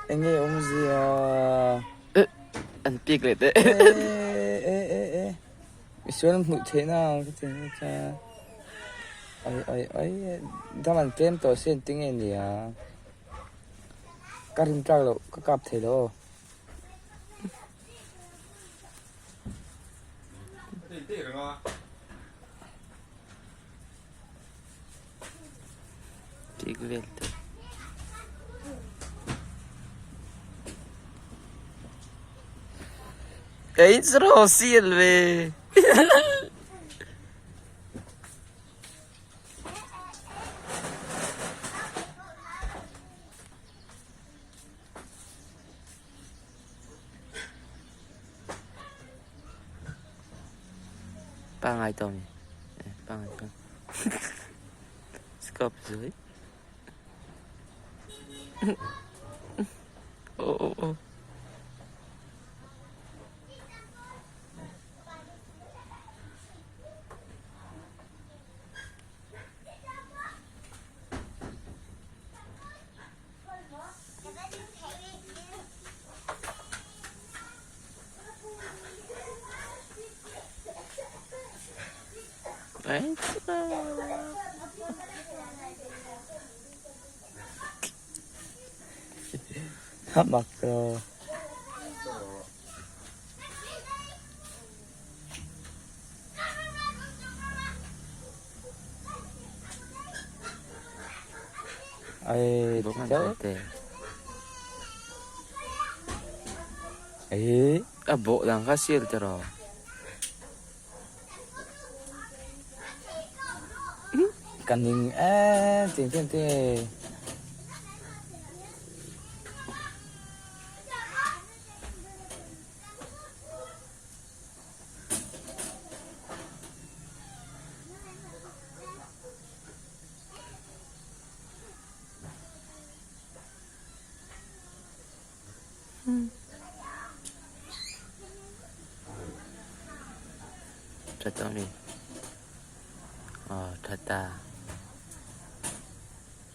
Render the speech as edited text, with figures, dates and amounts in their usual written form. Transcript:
Enge awmzia? An pik leh teh. E e e misual an hmuh theih na ang ka ti ang cha. Ai ai ai dam an tlem tawh se engtin nge nia. Ka rin tlak loh ka kap thei lo aw. Pik vel te. Ei chu sial ve. Pangai tawh mi pangai tawh scope zui oh oh oh Mak tawh. Ai Ei a bawh dan kha sial te rawh. Ka ning em ting ting ting. Tha tawh a mi? Aw tha ta.